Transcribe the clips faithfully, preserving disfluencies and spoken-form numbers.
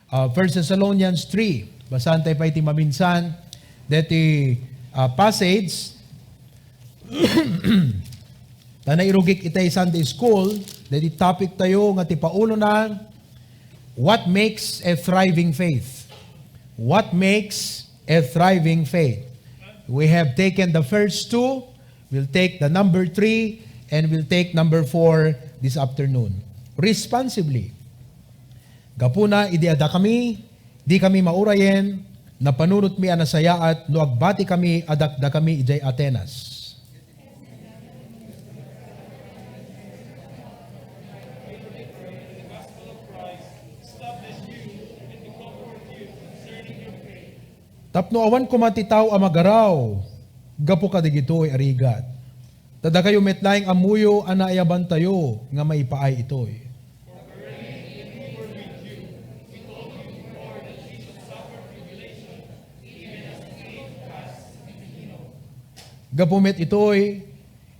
Ah, First Thessalonians three. Basaentayo pay ti maminsan deti, ah, passage. Ta nairugik itay Sunday school, deti topic tayo nga ti paulona, "What makes a thriving faith?" What makes a thriving faith? We have taken the first two, we'll take the number three, and we'll take number four this afternoon. Responsibly. Gapuna idi adda kami, di kami maurayen, napanunotmi a nasayaat no agbati kami a dakdakami idiay Atenas. Tapno awan koma ti tao a magaraw gapu kadagitoy a rigat. Ta dakayo met laeng ammoyo a naayabantayo nga maipaay itoy. Gapu met itoy,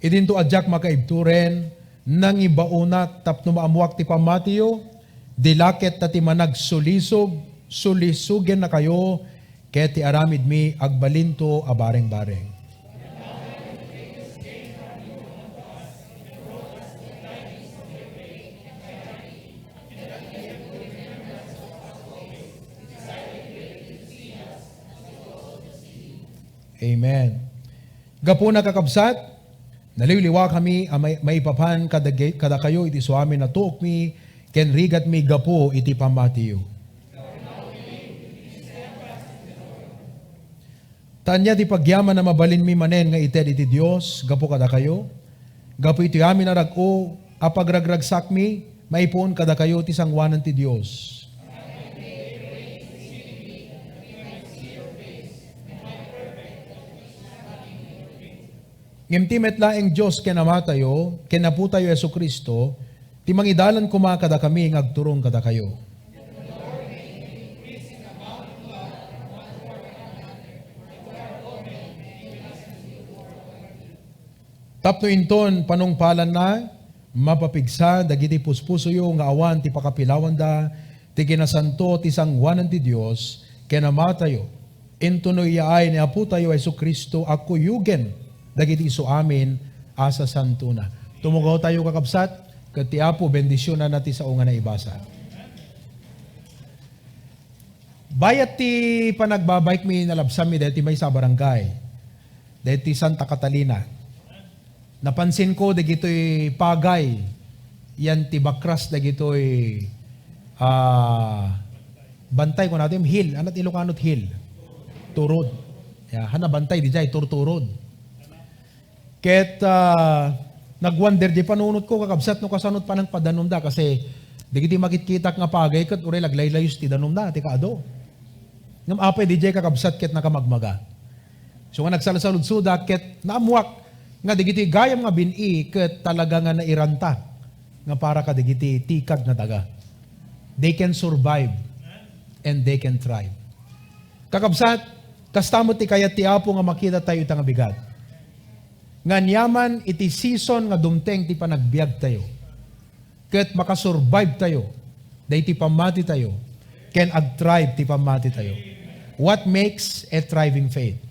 idinto a diak makaibturen, nangibaonak tapno maammoak ti pammatiyo, di la ket ta ti managsulisog, sulisogennakayo, ket ti aramidmi agbalinto a bareng-bareng. Amen. Gapuna, kakabsat, naliwliwakami a mai-, maipapan kadagi-, kadakayo iti isuamin a tuokmi ken rigatmi gapu iti pammatiyo. Ta ania ti pagyaman a mabalinmi manen nga ited iti Dios gapu kadakayo? Gapu iti amin a rag-o a pagragragsakmi, maipuon kadakayo ti sangoanan ti Dios. Ngem ti met laeng Dios ken Amatayo, ken Apotayo Jesu-Cristo, ti mangidalan koma kadakami nga agturong kadakayo. Tapno inton panungpalanna, mapapigsa dagiti puspusoyo nga awan ti pakapilawanda ti kinasanto ti sangoanan ti Dios ken Amatayo, inton no iyaay ni Apotayo Jesu-Cristo a kuyogen dagiti isuamin a sasantona. Tumugawtayo, kakabsat, ket ti Apo bendisionanna ti sao nga naibasa. Bayat ti panagbabaykmi, nalabsanmi daytoy maysa a barangay, daytoy Santa Catalina. Napansinko dagitoy pagay, yan ti bakras dagitoy, ah, bantay, kunana ti hill, ania ti Ilocano ti hill? Turod. Ya, haan a bantay, diay turturod. Ket, ah, nagwonder di panunotko, kakabsat, no kasano panangpadanumda, kasi dagiti makitkitak nga pagay ket uray aglaylayus ti danumda, ti kaadu. Ngem apay diay, kakabsat, ket nakamagmaga. So nga nagsalsaludsoda ket naammoak nga dagiti gayam nga bin-i ket talaga nga nairanta nga para kadagiti tikag nga daga. They can survive and they can thrive. Kakabsat, kasta met ti kayat ti Apo nga makitatayo ita nga bigat. Nga aniaman iti season nga dumteng ti panagbiagtayo, ket makasurvive tayo daytoy pammatitayo, ken agthrive ti pammatitayo. What makes a thriving faith?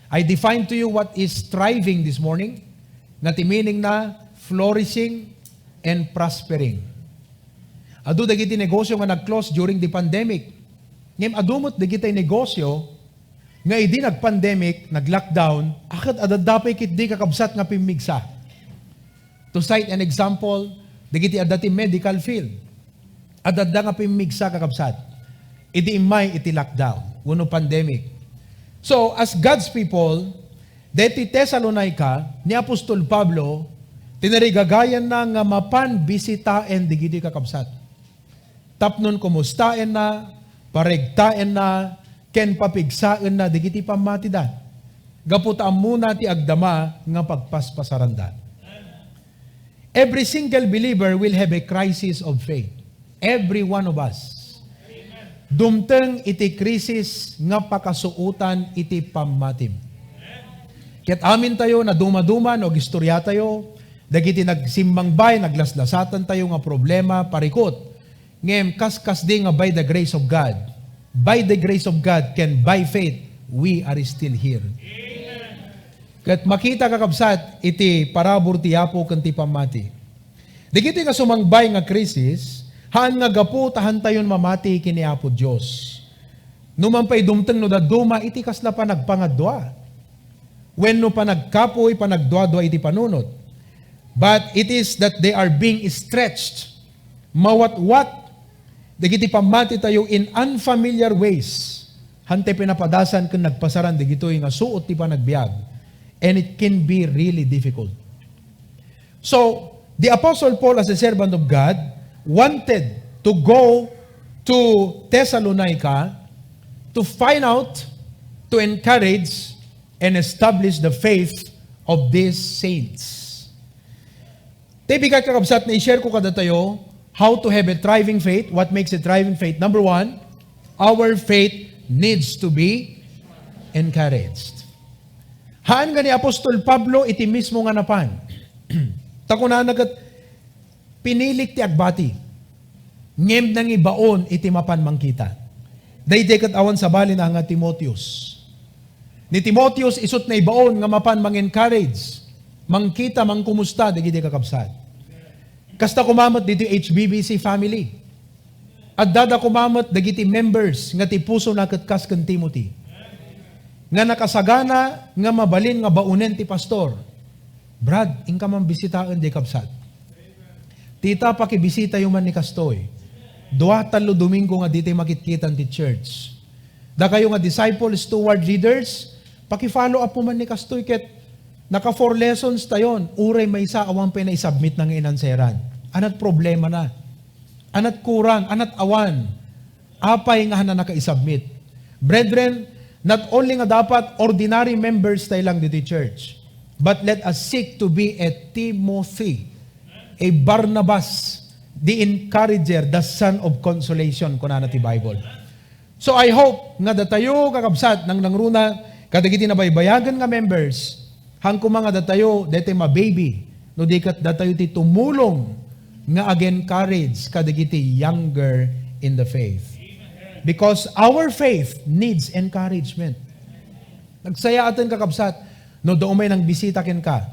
I define to you what is thriving this morning, nga ti meaning na flourishing and prospering. Adu dagiti negosyo nga nag-close during the pandemic. Ngem adu met dagiti negosyo nga idi nag-pandemic, nag-lockdown, a ket adda pay ketdi, kakabsat, nga pimmigsa. To cite an example, dagiti adda ti medical field. Adda nga pimmigsa, kakabsat, idi immay iti lockdown wenno pandemic. So, as God's people, deti Tesalonica, ni Apostol Pablo, tinarigagayanna nga mapan bisitaen dagiti kakabsat. Tapnon kumustaenna, paregtaenna, ken papigsaenna dagiti pammatida. Gapu ta ammona ti agdama nga pagpaspasaranda. Every single believer will have a crisis of faith. Every one of us. Dumteng iti krisis nga pakasuotan iti pammatim. Ket amintayo, nadumaduma no agistoriatayo dagiti nagsimmangbay, naglaslasatan tayo nga problema, parikut. Ngem kaskasdi nga by the grace of God, by the grace of God ken by faith, we are still here. Ket makita, kakabsat, iti parabur ti Apo ken ti pammati. Dagitoy nga sumangbay nga krisis, haan nga gapu ta haantayon mamati ken ni Apo Dios. Numan pay dumteng no dadduma iti kasla panagpangadua, wenno panagkapuy, panagduadua iti panunot. But it is that they are being stretched, mawatwat dagiti pammatitayo in unfamiliar ways. Hantay pinapadasan ken nagpasaran dagitoy nga suot ti panagbiag. And it can be really difficult. So, the Apostle Paul, as a servant of God, wanted to go to Thessalonica to find out, to encourage, and establish the faith of these saints. Ti bigat, kakabsat, na i-share ko kadatayo, how to have a thriving faith, what makes a thriving faith. Number one, our faith needs to be encouraged. Haan nga ni Apostol Pablo iti mismo nga napan. Ta kunana ket, pinilik ti agbati, ngem nangibaon iti mapan mangkita. Daydi ket awan sabali na nga Timoteus. Ni Timoteus isut naibaon nga mapan mang-encourage, mangkita, mangkumusta dagiti kakabsat. Kasta koma met ditoy H B B C family. Addada koma met dagiti members nga ti pusona ket kas ken Timothy, nga nakasagana nga mabalin nga baonen ti pastor. Brad, inka man bisitaen, di kabsat. Tita, pakibisitayo man ni kastoy. Dua, tallo Domingo nga ditay makitkitan ti church. Dakayo nga disciple, steward, leaders, paki-follow up mo man ni kastoy ket naka four lessons tayon, uray maysa awan pay naisubmit na nga inanseran. Anat problema na? Anat kurang? Anat awan? Apay nga haan a nakaisubmit? Brethren, not only nga dapat ordinary members tay lang ditoy church, but let us seek to be a Timothy, a Barnabas, the encourager, the son of consolation, kunana ti Bible. So I hope nga datayo, kakabsat, nangnangruna kadagiti nabaybayagen nga members, haan koma nga datayo daytoy mababy, no di ket datayo ti tumulong nga ag-encourage kadagiti younger in the faith. Because our faith needs encouragement. Nagsayaaten, kakabsat, no adda umay nangbisita kenka,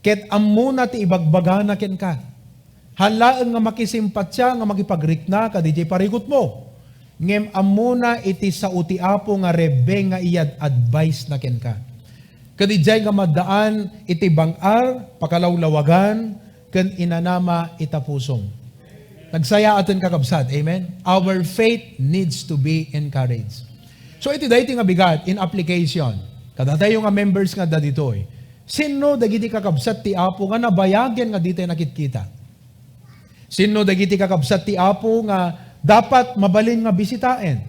ket ammona ti ibagbagana kenka. Haan laeng nga makisimpatia nga makipagrikna kadidiay parikutmo. Ngem ammona iti sao ti Apo nga rebbeng nga iyad-advise na kenka. Ket idiay nga maddaan iti bang-ar, pakalawlawagan, ken inanama ita pusom. Nagsayaaten, kakabsat. Amen? Our faith needs to be encouraged. So, iti daytoy nga bigat in application, kadatayo nga members nga adda ditoy, sinno dagiti kakabsat ti Apo nga nabayagen nga ditay nakitkita? Sinno dagiti kakabsat ti Apo nga dapat mabalin nga bisitaen?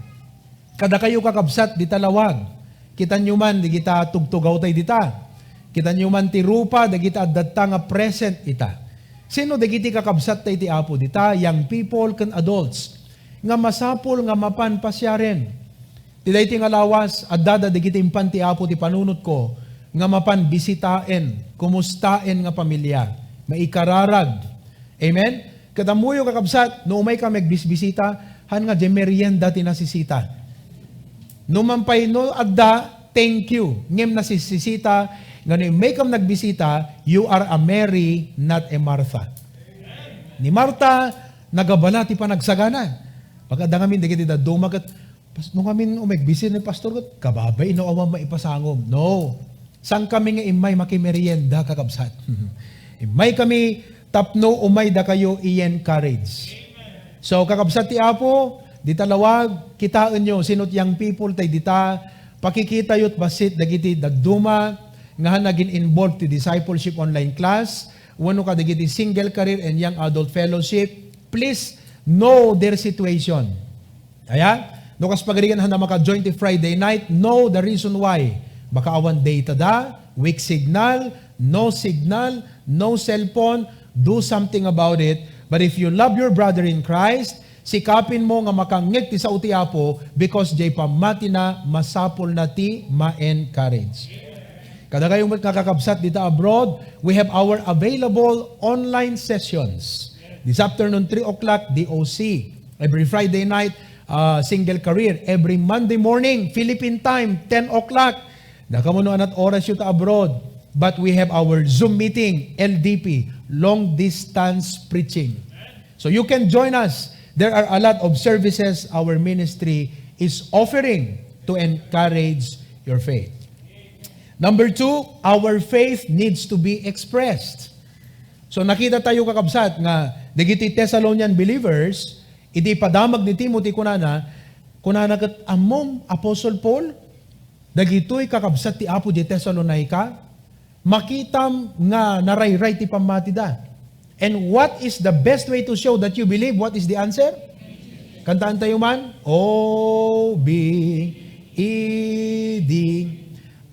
Kadakayo, kakabsat, dita lawag. Kitanyo man dagita tugtugawtay dita. Kitanyo man ti rupa dagita addatta nga present ita. Sinno dagiti kakabsat tay ti Apo dita, young people ken adults, nga masapul nga mapan pasiaren? Ti daytoy nga lawas, addada dagiti impan ti Apo ti panunotko nga mapan bisitaen, kumustaen nga pamilya, maikararag. Amen? Ket ammoyo, kakabsat, no umayka magbisbisita, haan nga diay merienda ti nasisita. Numan pay no adda, thank you. Ngem nasisisita nga no immaykam nagbisita, you are a Mary, not a Martha. Ni Marta, nagabala ti panagsagana. Pagkadda ngamin dagiti dadduma ket, "Pas-, no ngamin umegbisita ni pastor ket, kababay no awan maipasangom." No. Saan kami nga immay makimerienda, kakabsat? Immay kami tapno umay dakayo i-encourage. So, kakabsat ti Apo, dita lawag, kitaenyo, sinot young people tay dita, pakikitayot bassit dagiti dadduma nga haan nagin involved ti discipleship online class, wenno kadagiti single career and young adult fellowship, please know their situation. Aya, no kas pagarigan haan a maka-join ti Friday night, know the reason why. Baka awan data da, weak signal, no signal, no cellphone, do something about it. But if you love your brother in Christ, sikapin mo nga makangngeg ti sao ti Apo because jay pammatina masapulna ti ma-encourage. Kadakayo met nga kakabsat dita abroad, we have our available online sessions. This afternoon, three o'clock, D O C. Every Friday night, uh, single career. Every Monday morning, Philippine time, ten o'clock. Dakamuno anat oras yu ta abroad. But we have our Zoom meeting, L D P, long distance preaching. So you can join us. There are a lot of services our ministry is offering to encourage your faith. Number two, our faith needs to be expressed. So nakita tayo, kakabsat, nga dagiti Thessalonian believers, idi padamag ni Timothy, kunana, kunana ket, "Ammom, Apostle Paul, dagitoy kakabsat ti Apo di Tesalonica, makitam nga narayray ti pammatida." And what is the best way to show that you believe? What is the answer? Kantaan tayo man. O B E D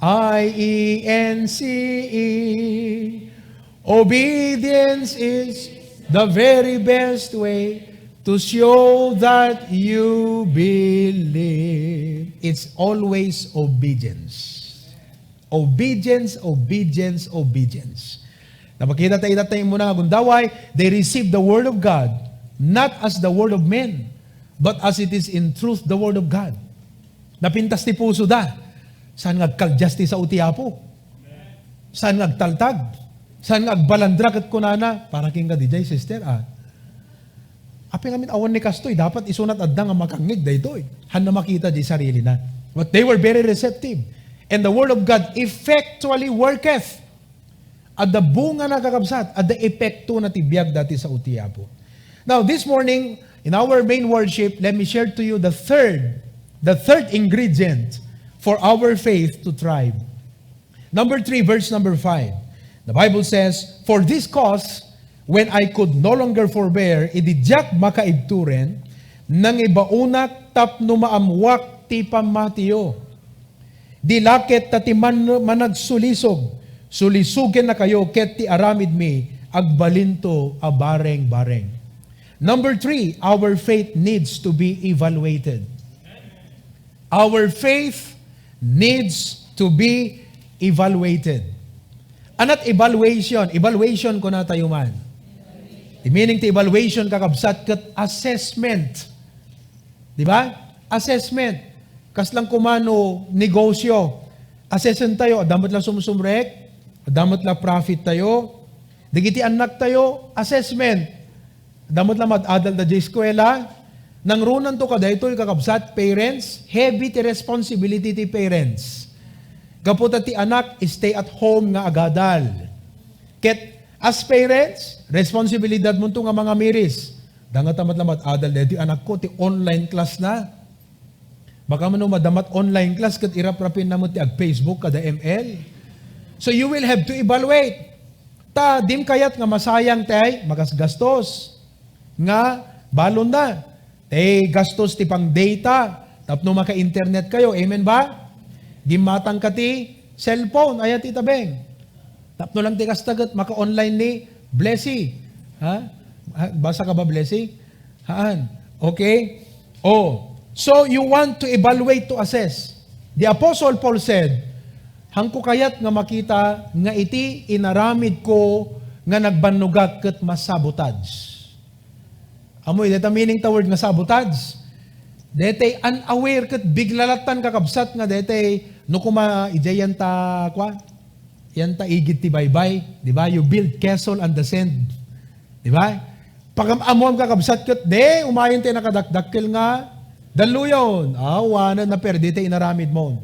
I E N C E. Obedience is the very best way to show that you believe. It's always obedience. Obedience, obedience, obedience. Napakita ta ita tayo muna nga gundaway, they received the word of God, not as the word of men, but as it is in truth the word of God. Napintas ti puso da. Saan nga agkaldias ti sao ti Apo? Saan nga agtaltag? Saan nga agbalandra ket kunana, "Para kenka diay, sister, ah." Apay ngamin awan ni kastoy, dapat isunat adda nga makangngeg daytoy. Hanna makita di sarilina. But they were very receptive. And the word of God effectually worketh. Adda bungana, kakabsat, adda epektona ti biag dati sao ti Apo. Now, this morning, in our main worship, let me share to you the third, the third ingredient for our faith to thrive. Number three, verse number five. The Bible says, "For this cause, when I could no longer forbear, idi diak makaibturen, nangibaonak tapno maammoak ti pammatiyo. Di la ket ta ti man-, managsulisog, sulisogennakayo ket ti aramidmi agbalinto a bareng-bareng." Number three, our faith needs to be evaluated. Our faith needs to be evaluated. Anat evaluation? Evaluation kuna tayo man. Ti meaning ti evaluation, kakabsat, ket assessment. Di ba? Assessment. Kaslang kumano negosyo. Assessment tayo, adda met la sumsumrek, adda met la profit tayo. Dagiti annak tayo, assessment. Adda met la mad-adal da di eskuela. Nangrunanto kadaytoy, kakabsat, parents, heavy ti responsibility ti parents. Gapu ta ti anak, stay at home nga agadal. Ket as parents, responsibilidadmonto nga mangamiris. Dangata met la mad-adal daytoy anakko, ti online class na. Baka man no madama ti online class ket iraprapinna met ti ag-Facebook kada M L. So you will have to evaluate. Ta dim kayat nga masayang ti magasgastos nga balonna. Ti gastos ti pang-data tapno maka-internet kayo. Amen ba? Gimmatang ka ti cellphone. Aya ti tabeng. Tapno lang ti kasta ket maka-online ni Blessy. Ha? Ha? Basa ka ba, Blessy? Haan. Okay? Oh. So, you want to evaluate, to assess. The Apostle Paul said, "Hanko kayat nga makita nga iti inaramidko nga nagbannogak ket masabotage." Amoy, deta meaning ta word nga sabotage. Detay unaware ket bigla lattan, kakabsat, nga detay no kuma idiay yan ta, kwa? Yan ta igid ti baybay, di ba? You build castle on the sand. Di ba? Pagam-amuam, kakabsat, ket de, umayen ti nakadakdakkel nga dalluyon. Ah, wanan, naperdi ti inaramidmo.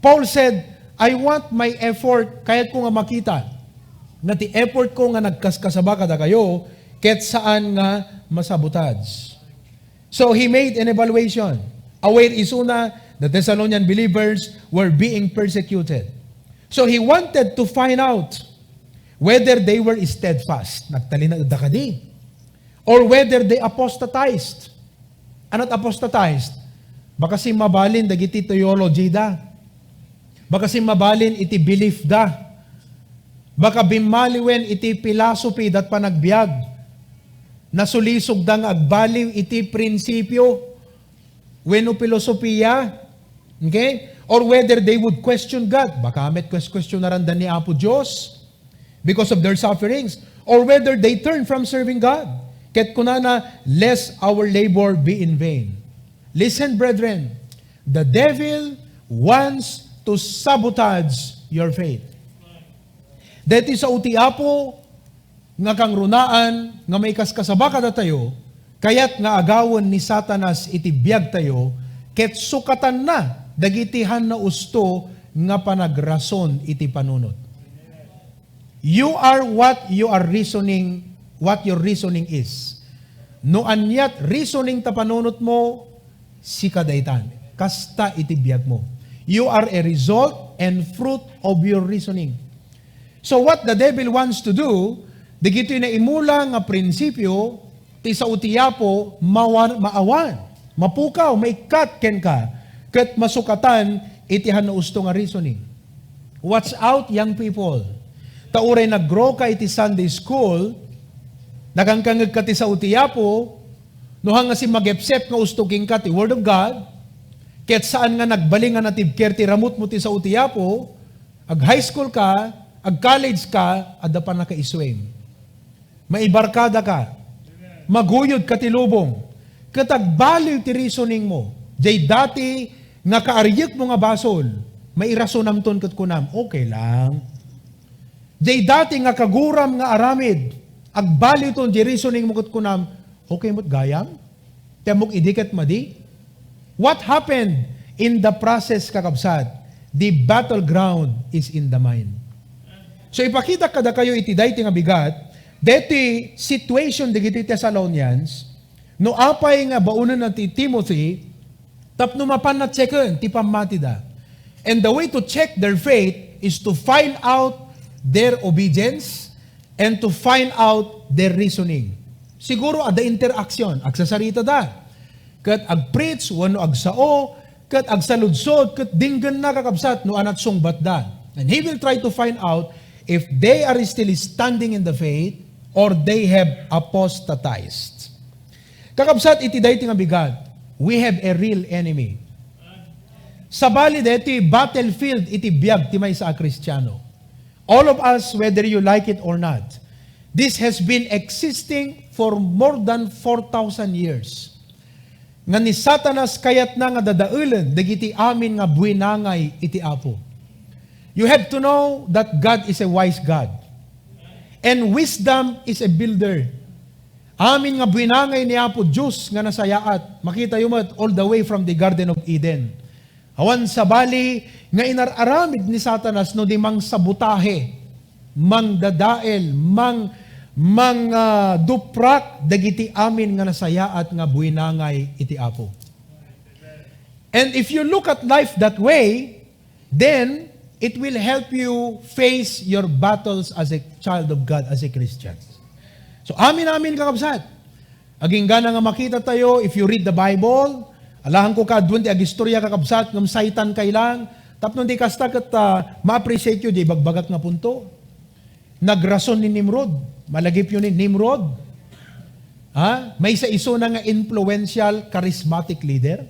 Paul said, "I want my effort," kayatko nga makita nga ti effortko nga nagkaskasaba kadakayo, ket saan nga masabotage. So he made an evaluation. Aware isuna, the Thessalonian believers were being persecuted. So he wanted to find out whether they were steadfast. Nagtalinaedda kadi? Or whether they apostatized. Anat apostatized? Baka simmabalin dagiti theology da. Baka simmabalin iti belief da. Baka bimmaliwen iti philosophy dat panagbiag. Nasulisog da nga agbaliw iti prinsipyo wenno filosofia. Okay? Or whether they would question God. Baka met quest-, questionaran da ni Apo Dios because of their sufferings, or whether they turn from serving God. Ket kunana, "Lest our labor be in vain." Listen, brethren, the devil wants to sabotage your faith. Daytoy sao ti Apo nga kangrunaan nga maikaskasaba kadatayo, kayat nga agawen ni Satanas iti biagtayo, ket sukatanna dagiti hanna usto nga panagrason iti panunot. You are what you are reasoning, what your reasoning is. No aniat reasoning ta panunotmo, sika daytan. Kasta iti biagmo. You are a result and fruit of your reasoning. So what the devil wants to do, dagitoy naimula nga prinsipio, ti sao ti Apo, mawan, maawan, mapukaw, maikkat kenka, ket masukatan iti hanna usto nga reasoning. Watch out, young people. Ta uray nag-grow ka iti Sunday school, nakankangeg ka ti sao ti Apo, no hanga si magepsep nga usto kenka ti Word of God, ket saan nga nagbalin nga natibker ti ramutmo ti sao ti Apo, ag-high school ka, ag-college ka, adda pannakaissuem. Maibarkada ka. Maguyod ka ti lubong. Ket agbaliw ti reasoning mo. Jay dati nga kaaryekmo nga basol, mairasonamton ket kunam, "Okay lang." Jay dati nga kaguram nga aramid, agbaliwton jay reasoning mo ket kunam, "Okay met gayam?" Ti ammok idi ket madi? What happened in the process, kakabsat? The battleground is in the mind. So, ipakita kadakayo iti daytoy nga bigat, daytoy situation dagiti Thessalonians, no apay nga baonen ti Timothy, tapno mapanna checken ti pammatida. And the way to check their faith is to find out their obedience and to find out their reasoning. Siguro adda interaction, agsasaritada. Ket agpreach wenno agsao, ket agsaludsod, ket dinggenna, kakabsat, no aniat sungbatda. And he will try to find out if they are still standing in the faith or they have apostatized. Kakabsat, iti daytoy nga bigat, we have a real enemy. Sabali daytoy battlefield iti biag ti maysa a Kristiano. All of us, whether you like it or not, this has been existing for more than four thousand years. Nga ni Satanas kayatna nga dadaelen dagiti amin nga buinangay iti Apo. You have to know that God is a wise God. And wisdom is a builder. Amin nga buinangay ni Apo Dios nga nasayaat, makitayo met all the way from the Garden of Eden. Awan sabali nga inar-aramid ni Satanas no di mangsabotahe, mangdadael, mang-, mang, ah, duprak dagiti amin nga nasayaat nga buinangay iti Apo. And if you look at life that way, then it will help you face your battles as a child of God, as a Christian. So, amin-amin, kakabsat. Aginggana nga makita tayo, if you read the Bible, alahan ko kaaduen ti agistorya, kakabsat, ngem saytan kay lang. Tapno di kasta ket, ah, ma-appreciate yo di bagbagak nga punto. Nagrason ni Nimrod. Malagipyo ni Nimrod. Ha? Maysa isuna nga influential, charismatic leader.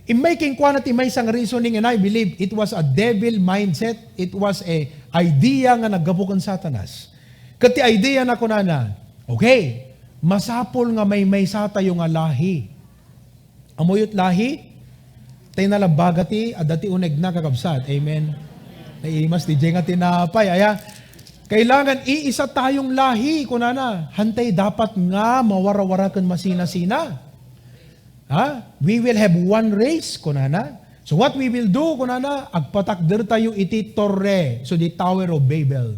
Immay kenkuana ti maysa nga reasoning, and I believe it was a devil mindset. It was a idea nga naggapu ken Satanas. Ket ti idea na kunana, okay, masapul nga maymaysa tayo nga lahi. Ammoyo ti lahi? Tay nalabaga ti, adda ti unegna, kakabsat. Amen. Naimas ti Jay nga tinapay, aya. Kailangan iisa tayong lahi, kunana. Hantay dapat nga mawarawara ken masinasina. Ha? We will have one race, kunana. So what we will do, kunana, agpatakder tayo iti torre, so the Tower of Babel.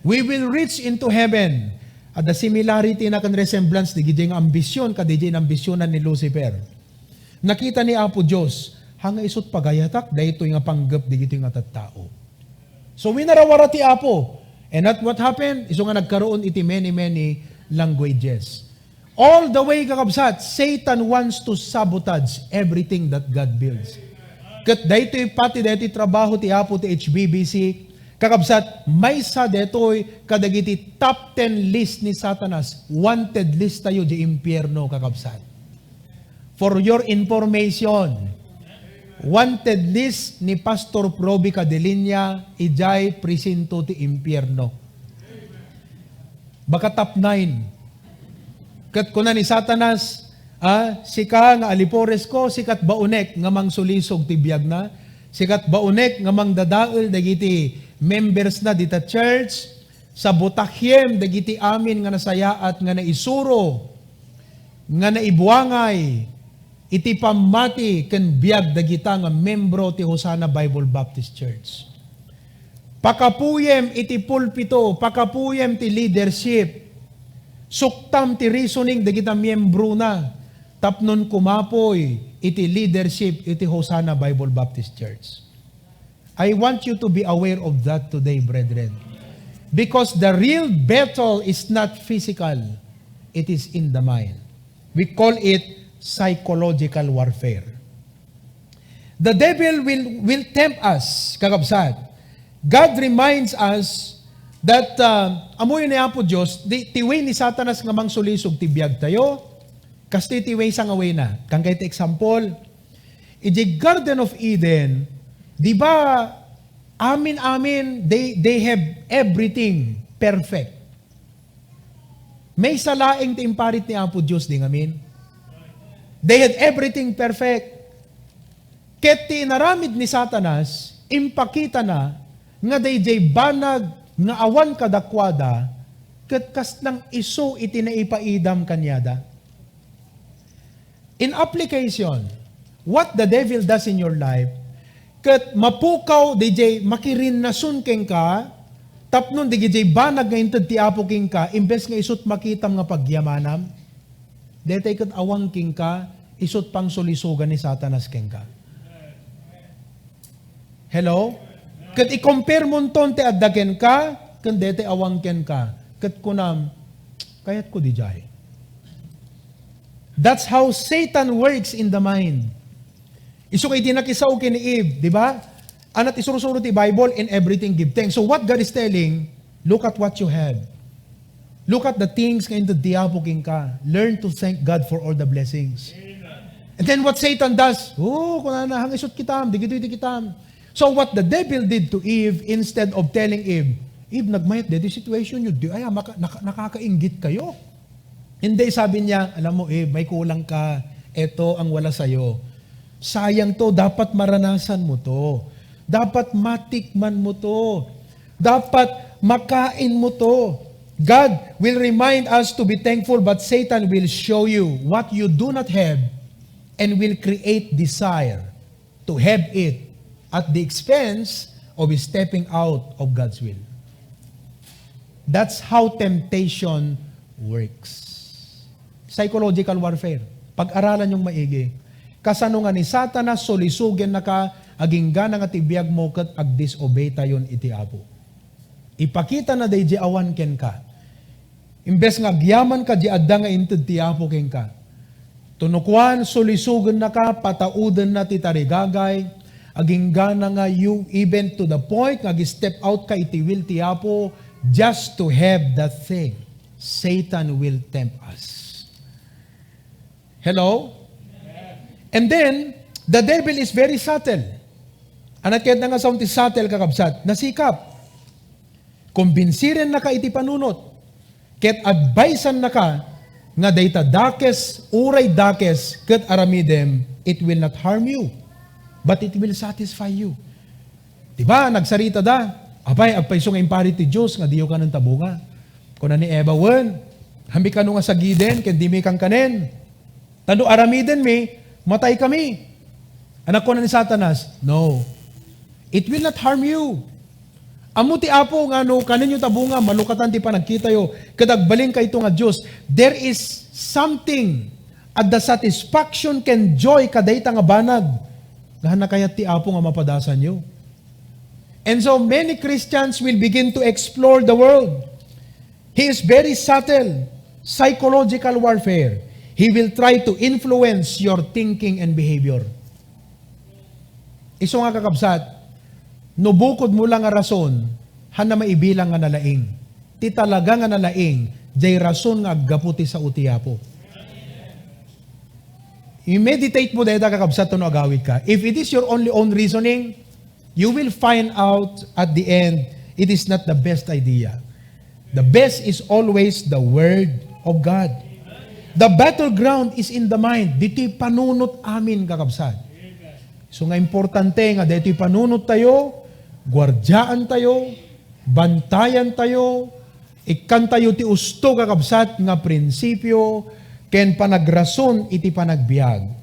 We will reach into heaven. Adda similarity na ken resemblance dagiti nga ambisyon, kadagiti ambisionan ni Lucifer. Nakita ni Apo Dios, hanga isut pagayatak, daytoy nga panggep dagitoy nga tattao. So, winarawara ti Apo. And that what happened? Isu nga nagkaroon iti many, many languages. All the way, kakabsat, Satan wants to sabotage everything that God builds. Ket daytoy pati daytoy trabaho ti Apo ti H B B C, kakabsat, maysa daytoy kadagiti top ten list ni Satanas. Wanted list tayo di impyerno, kakabsat. For your information, wanted list ni Pastor Proby Cadelinia, idiay presinto ti impyerno. Baka top nine. Ket kuna ni Satanas, "Ah, sika nga alipuresko, sika't baunek nga mangsulisog ti biagna, sika't baunek nga mangdadael dagiti membersna dita church, sabutakiem dagiti amin nga nasayaat nga naisuro, nga naibuangay iti pammati ken biag dagita nga membro ti Hosanna Bible Baptist Church." Pakapuyem iti pulpito, pakapuyem ti leadership. Suktam ti reasoning dagita miembrona tapnon kumapuy iti leadership iti Hosanna Bible Baptist Church. I want you to be aware of that today, brethren. Because the real battle is not physical, it is in the mind. We call it psychological warfare. The devil will, will tempt us, kakabsat. God reminds us that, uh, amuyo ni Apo Dios, di, ti way ni Satanas nga mangsulisog ti biagtayo, kastoy ti way sa nga wayna. Kangkay ti example, iti Garden of Eden, di ba, amin-amin, they, they have everything perfect. Maysa laeng ti imparit ni Apo Dios, di ngamin? They had everything perfect. Ket ti inaramid ni Satanas, impakitana nga daydiay banag nga awan kadakuada, ket kaslang isu iti naipaidam kaniada. In application, what the devil does in your life, ket mapukaw daydiay makirinnason kenka, tapno daydiay banag nga inted ti Apo kenka, imbes nga isut makitam nga pagyamanam, daytoy ket awan kenka, isut pangsulisogan ni Satanas kenka. Hello? Ket i-compare monton ti adda kenka, ken daytoy awan kenka. Ket kunam, "Kayatko diay." That's how Satan works in the mind. Isu nga iti nakisao ken ni Eve, di ba? Anat isursuro ti Bible, "In everything give thanks." So what God is telling, look at what you have. Look at the things nga inted ti Apo kenka. Learn to thank God for all the blessings. And then what Satan does, "Oh, kunana, hangisut kitam, digitoy ti kitam." So what the devil did to Eve, instead of telling Eve, "Eve, nagmayat daytoy situation yo, di ay, ah, maka-, naka-, nakakainggit kayo." Hindi, sabi niya, "Alam mo, Eve, may kulang ka. Eto ang wala sayo. Sayang to, dapat maranasan mo to. Dapat matikman mo to. Dapat makain mo to." God will remind us to be thankful, but Satan will show you what you do not have and will create desire to have it at the expense of stepping out of God's will. That's how temptation works. Psychological warfare. Pag-aralan yung maigi. Kasano nga ni Satanas, sulisugennaka, aginggana nga ti biag mo ket agdisobey tayon iti Apo. Ipakitana daydi awan kenka. Imbes nga agyamanka di adda nga inted ti Apo kenka. Tunukuan, sulisugennaka, pataudenna ti tarigagay, aginggana nga you even to the point nga ag-step out ka iti will ti Apo just to have that thing. Satan will tempt us. Hello? And then, the devil is very subtle. Anat kayat nga sound ti subtle, kakabsat? Nasikap. Kombinsirennaka iti panunot, ket advisannaka nga dayta dakes, uray dakes, ket aramidem, it will not harm you, but it will satisfy you. Di ba, nagsarita da, "Apay, agpayso nga imparit ti Dios nga diyo kanen ta bunga." Kuna ni Eva, "Wen, hambi kano nga sagiden, ken dimi kankanen. Ta no aramidenmi, matay kami." Anak, kuna ni Satanas, "No. It will not harm you." Ammo ti Apo nga no kanenyo ta bunga, malukatan ti panagkitayo, ket agbalin kayto nga Dios. There is something at the satisfaction ken joy kadayta nga banag nga hanna kayat ti Apo nga mapadasanyo. And so many Christians will begin to explore the world. He is very subtle, psychological warfare. He will try to influence your thinking and behavior. Isu nga, kakabsat, no bukod mo lang nga rason, hanna maibilang nga nalaing. Ti talaga nga nalaing, jay rason nga aggapu ti sao ti Apo. I-meditate mo dayta, kakabsat, no agawid ka. If it is your only own reasoning, you will find out at the end, it is not the best idea. The best is always the Word of God. The battleground is in the mind. Ditoy panunot amin, kakabsat. So nga importante nga daytoy panunot tayo, guardiaan tayo, bantayan tayo, ikkan tayo ti usto, kakabsat, nga prinsipyo ken panagrason iti panagbiag.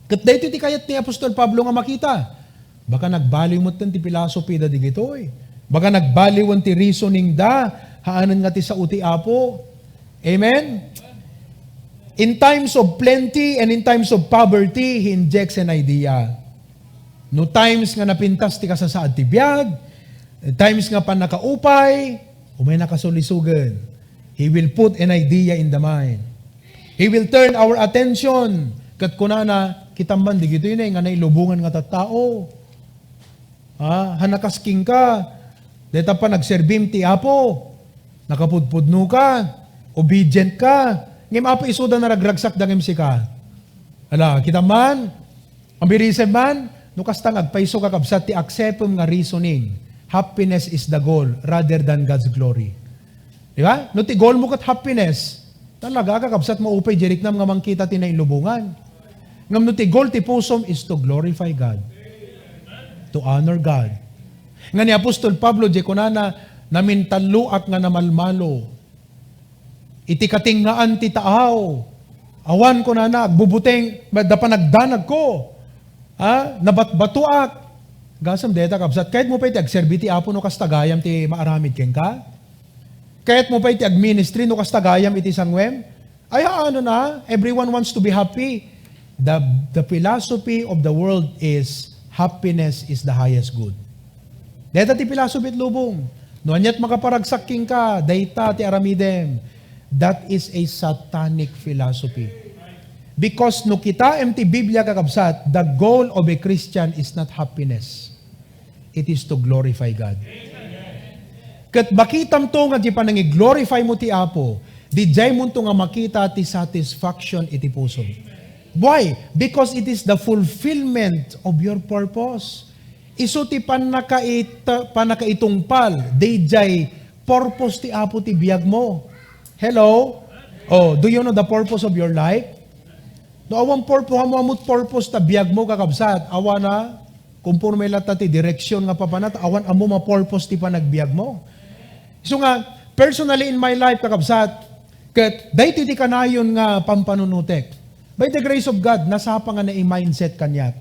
Ket daytoy ti kayat ni Apostol Pablo nga makita. Baka nagbaliw metten ti philosophy da digitoy. Baka nagbaliwen ti reasoning da, haanen nga ti sao ti Apo. Amen? In times of plenty and in times of poverty, he injects an idea. No times nga napintas ti kasasaad ti biag, times nga pannakaupay, umay nakasulisogen. He will put an idea in the mind. He will turn our attention. Ket kunana, "Kitam man, digitoy ne nga nailubongan nga tattao. Ha, hanakas kenka, dayta panagserbim ti Apo. Nakapudpudno ka, obedient ka. Ngem Apo, isuda naragragsak da ngem sika." Ala, kitam man, Ambirisem man, no kasta nga agpayso, kakabsat, ti aksepem nga reasoning, happiness is the goal rather than God's glory. Di ba? No ti goal mo ket happiness, talaga, kakabsat, maupay di riknam nga mangkita ti nailubongan. Ngem no ti goal ti pusom is to glorify God, to honor God. Nga ni Apostol Pablo, di kunana, "Namintalloak nga namalmalo iti katengngaan ti taaw. Awan," kunana, "agbubuteng, da panagdanagko. Ha? Nabatbatoak." Gasem dayta, kabsat, kayatmo pay ti agserbi ti Apo no kasta gayam ti maaramid kenka? Kayatmo pay ti agministry no kasta gayam iti sangwem? Ay, haano na? Everyone wants to be happy. The, the philosophy of the world is happiness is the highest good. Dayta ti philosophy ti lubong. No aniat makaparagsak kenka, dayta ti aramidem. That is a satanic philosophy. Because no kitaem ti Biblia, kakabsat, the goal of a Christian is not happiness. It is to glorify God. Ket makitam to nga di panangi-glorify mo ti Apo, di diay monto nga makita ti satisfaction iti pusom. Why? Because it is the fulfillment of your purpose. Isu ti pannakait-, pannakaitungpal, di diay purpose ti Apo ti biag mo. Hello? Oh, do you know the purpose of your life? No awan purpose, ammom purpose ta biag mo, kakabsat, awan na, Konporme latta ti direksion nga papanat, awan ammo ma-purpose ti panagbiag mo. So nga, personally in my life, kakabsat, ket daytoy ti kanayon nga pampanunotek. By the grace of God, nasapa nga nai-mindset kaniak.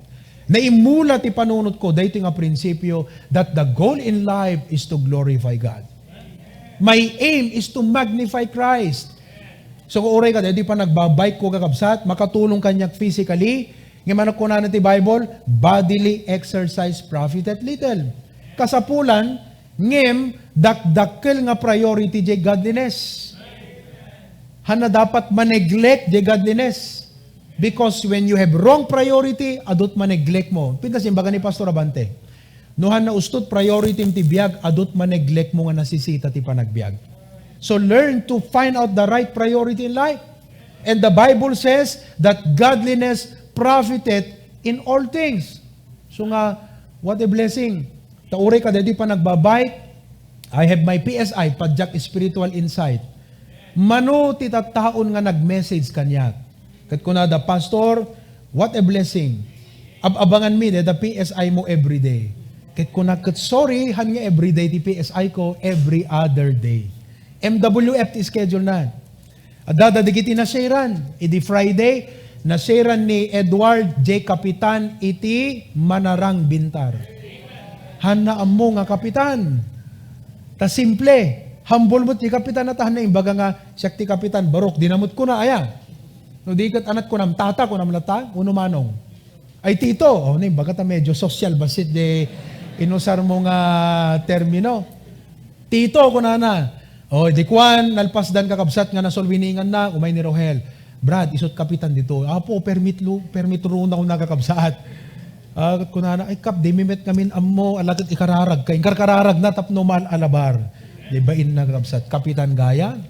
Naimula ti panunot ko, daytoy nga prinsipyo that the goal in life is to glorify God. My aim is to magnify Christ. So, uray ka, daytoy panagbabike ko, kakabsat, makatulong kaniak physically. Ngem ano kunana ti Bible? "Bodily exercise profiteth little." Kasapulan, ngem dakdakkel nga priority jay godliness. Hanna dapat ma-neglect jay godliness. Because when you have wrong priority, adut ma-neglect mo. Pintas imbaga ni Pastor Abante. No hanna ustot priority ti biag, adut ma-neglect mo nga nasisita ti panagbiag. So learn to find out the right priority in life. And the Bible says that godliness profiteth in all things. So nga, what a blessing. Ta uray ka daytoy panagbabike, I have my P S I, Padjak Spiritual Insight. Mano ti tattaon nga nag-message kaniak. Ket kunada, "Pastor, what a blessing. Ab-abanganmi dayta P S I mo everyday." Ket kunak ket, "Sorry, han nga everyday ti P S I ko, every other day." M W F ti schedule na. Adda dagiti na-sharean. Idi Friday, na-sharean ni Edward J. Kapitan iti Manarang Bintar. Hanna ammo nga kapitan. Ta simple. Humble met ti kapitan a ta hanna imbaga nga, "Siak ti kapitan, barok, di namot kuna, aya." No di ket anat kunam, "Tata," kunam latta, wenno "Manong." Ay, tito. O, naimbag ta medyo sosyal bassit di inusar mo nga termino. "Tito," kunana. O, di kuan, nalpasdan, kakabsat, nga nasulwininganna, umay ni Rohel. "Brad, isut kapitan dito." "Apo, permit lo, permit runaw na, kakabsat." Ah, kunana, "Ay, Kap, di mi met ngamin ammo, ala ket ikararag ka." Inkarkararag na tapno maal-alabar. Di ba inna, kakabsat? Kapitan gaya.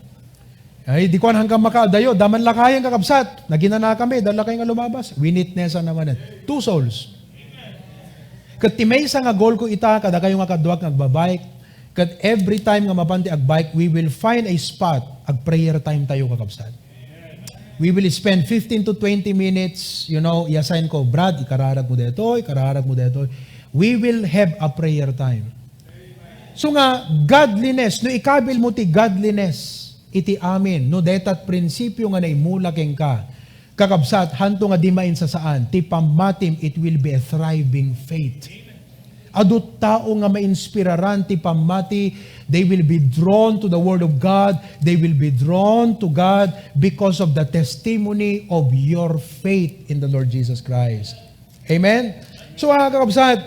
Ay, di kuan hanggang makaadayo, daman lakayan, kakabsat. Naginana kami, dallakay nga lumabas. Winitnessan naman eh. Two souls. Ket ti maysa nga goal ko ita, kadakayo nga kaduak nga agbabike, ket every time nga mapan ti agbike, we will find a spot, ag-prayer time tayo, kakabsat. We will spend fifteen to twenty minutes, you know, i-assign ko, "Brad, ikararag mo detoy, ikararag mo detoy." We will have a prayer time. So nga, godliness, no ikabil mo ti godliness, iti amin, no detat prinsipyo nga naimula kenka, kakabsat, hanto nga di mainsasaan, ti pammatim, it will be a thriving faith. Adu tao nga mainspiraran ti pammati, they will be drawn to the Word of God, they will be drawn to God because of the testimony of your faith in the Lord Jesus Christ. Amen? So, mga kakabsat,